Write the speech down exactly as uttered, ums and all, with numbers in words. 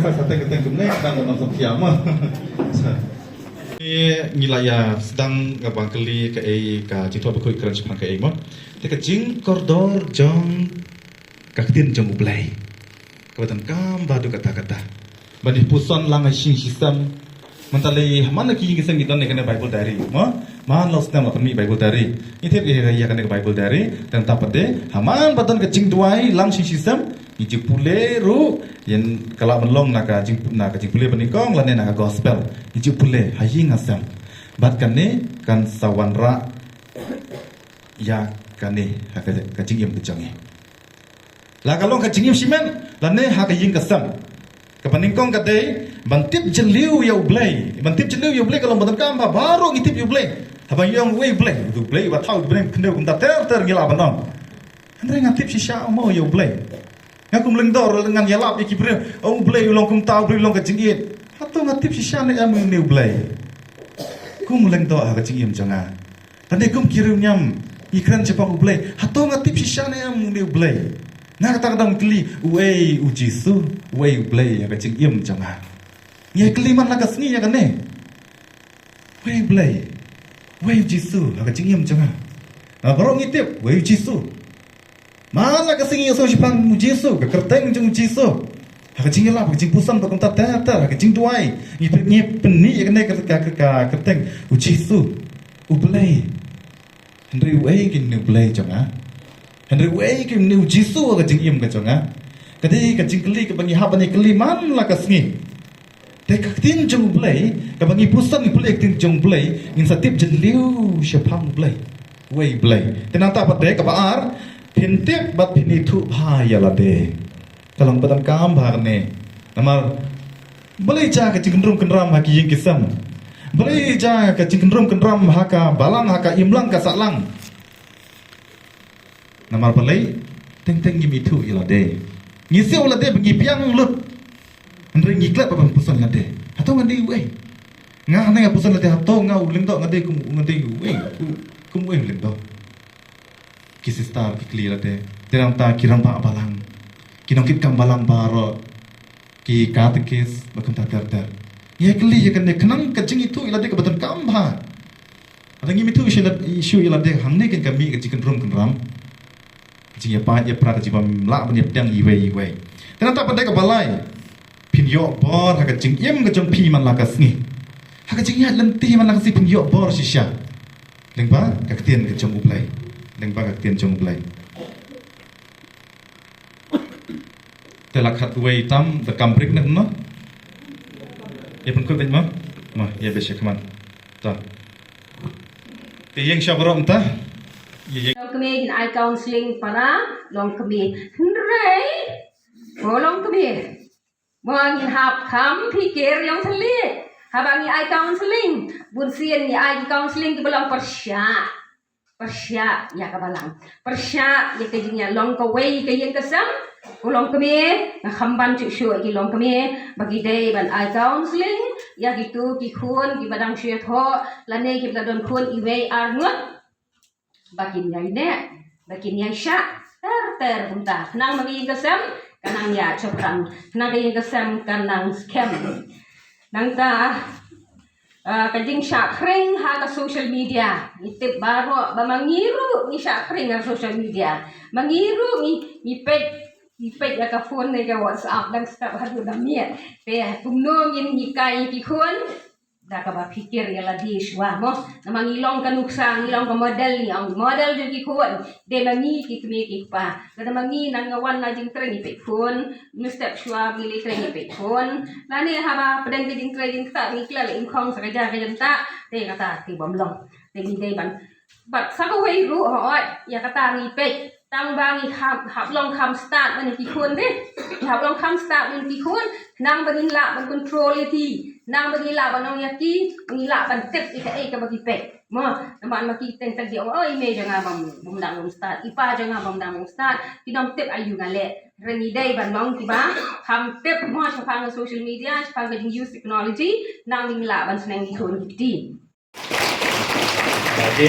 Sa teng ka teng kumne ka dang nang sam pia ma. Ngi la ïa sdang nga bang kali ka ei ka jingthoh bakhuid kren shaphang ka ei ma. Te ka jingkordor jong ka ktien jong U Blei. Kaba donkam ba duk kata kata. Ban ïa puson lang ha shisha shisem. Mynta lei ha man la ki ïing ki sem ngi don ïa kane Bible diary. Ma, man la snem la pynmih Bible diary. Ngi tip ïa ïa kane Bible diary. Tang ta pat de ha man ba don ka jingduwai lang shisha shisem. Ngi ju pule ruh ïa ka la ban long na ka jing na ka jingpule ba nyngkong lane na ka gospel. Ngi ju pule ha ïing ha sem. Bad kane kan sa wanrah ïa kane ha ka, ka jingim ka jong ngi. La ka long ka jingim shimet lane ha ka ïing ka sem. Kaba nyngkong ka dei ban tip jylliew ïa U Blei. Ban tip jylliew ïa U Blei ka long ba donkam ba baroh ngi tip ïa U Blei. Haba ngi ong uei U Blei, U Blei ba thaw U Blei khyndew kumta ter ter ngi lah ban ong. Hynrei nga tip shisha mo ïa U Blei. Nga kum lyngdoh ruh ngan ïalap ïa ki briew. O U Blei u long kumta, U Blei u long ka jingïeit. Hato nga tip shisha ne em une U Blei? Kum lyngdoh ha ka jingim jong nga. Lane kum ki riewniam ngi kren shaphang U Blei. Hato nga tip shisha ne em une U Blei? Nga kata ka dang kylli uei U Jisu, uei U Blei ha ka jingim jong nga. Ngi kylli man la ka sngi ïa kane. Uei U Blei, uei U Jisu ha ka jingim jong nga. Baroh ngi tip uei U Jisu. Man la ka sngi ngi ïohsngew shaphang U Jisu, ka kyrteng jong U Jisu. Ha ka jingïalap, ha ka jingpuson bad kumta ter ter, ha ka jingduwai. Ngi pyn ngi pynmih ïa kane ka ka ka kyrteng U Jisu. U Blei. Hynrei uei kine U Blei jong nga? Hynrei uei kine U Jisu ha ka jingim ka jong nga? Ka dei ka jingkylli kaba ngi hap ban ïa kylli man la ka sngi. Te ka ktien jong U Blei, kaba ngi puson ngi pule ka ktien jong U Blei, ngin sa tip jylliew shaphang U Blei. Uei U Blei. Te nangta pat de kaba ar, phin tip bad phin ithuh bha ïa lade. Ka long ba donkam bha kane. Namar balei jia ka jingkyndrum kyndram ha ki ïing ki sem. Balei jia ka jingkyndrum kyndram ha ka balang ha ka imlang ka sahlang. Namar balei teng teng ngim ithuh ïa lade. Ngi siew lade ba ngi biang lut. Hynrei ngi klet ba ban puson lade. Hato nga dei uei? Nga hangne nga puson lade hato nga u lyngdoh nga dei kum nga dei uei? Kum uei u lyngdoh? Ki sister ki kylli lade. Te nangta ki rangbah balang. Ki nongkitkam balang baroh. Ki katekis ba kumta ter ter. Ngi kylli ïa kane khnang ka jingithuh ïa lade kaba donkam bha. Lada ngim ithuh shuh ïa lade hangne kan ka mih ka jingkyndrum kyndram. Ka jingïapait ïapra ka jingbym lah ban ïapdiang iwei iwei. Te nangta pat de kaba lai. Phin ïoh bor ha ka jingim ka jong phi man la ka sngi. Ha ka jingïaid lynti man la ka sngi phin ïoh bor shisha. Lyngba ka ktien ka jong U Blei. Lyngba ka ktien jong U Blei. Te la khatwei tam da kam break ne kumno? Ïa pynkut beit mo? Mo, ïa beit sha khmat. Ta. Te ïeng sha baroh mynta. Ïa ïeng. Long kmie ngin ai counseling para, long kmie. Hynrei. Mo long kmie. Mo ngin hap kham pyrkhat ïa u thylliej. Haba ngi ai counseling. Bun sien ngi ai counseling kiba long pyrshah. Pyrshah ïa ka balang. Pyrshah ïa ka jingïalong kawei ka ïing ka sem. Ko long kmie, nga kham ban shuh shuh ïa ki long kmie. Ba ki dei ban ai counseling ïa kito ki khun kiba dang shu ïathoh lane kiba la don khun iwei ar ngut. Ba kin ïai neh, ba kin ïai shah. Ter ter kumta. Khnang ba ka ïing ka sem kan nang ïa shaphrang. Khnang ka ïing ka sem kan nang skhem. Nangta Ah, ka jingshah khring ha ka social media. Ngi tip baroh ba ma ngi ruh ngi shah khring ha social media. Ma ngi ruh ngi, ngi peit, ngi peit ïa ka phone ne ka WhatsApp dang step haduh da miet. Te kumno ngin hikai ïa ki khun da kaba pyrkhat ïa lade shuwa mo. Namar ngi long ka nuksa, ngi long ka model, ngi long model jong ki khun. Dei ma ngi ki kmie ki kpa. Lada ma ngi nang nga wan na jingtrei ngi peit phone, ngi step shuwa ngi leit trei ngi peit phone. Lane haba pdeng ka jingtrei jingktah ngi khleh la im khong sa ka ja ka jingktah. Te kata te bym long. Te ngi dei ban. Bad sa kawei ruh hooid ïa kata ngi peit. Tang ba ngi hap, hap long kham stad ban ki khun de. Ngi hap long kham stad ban ki khun. Nang ba ngin lah ban control ïa ki. Nang ba ngin lah ban ong ïa ki. Ngin lah ban tip ïa kaei kaba ki peit. Mo, namar ma ki teng teng ki ong, "Oh, i mei jong nga bym, bym dang bym stad, i pa jong nga bym dang bym stad." Ki dang tip aïu nga leh. Hynrei ngi dei ban long kiba kham tip mo shaphang social media, shaphang ka jing use technology, nang ba ngin lah ban sneng ki khun ki kti. Lagi,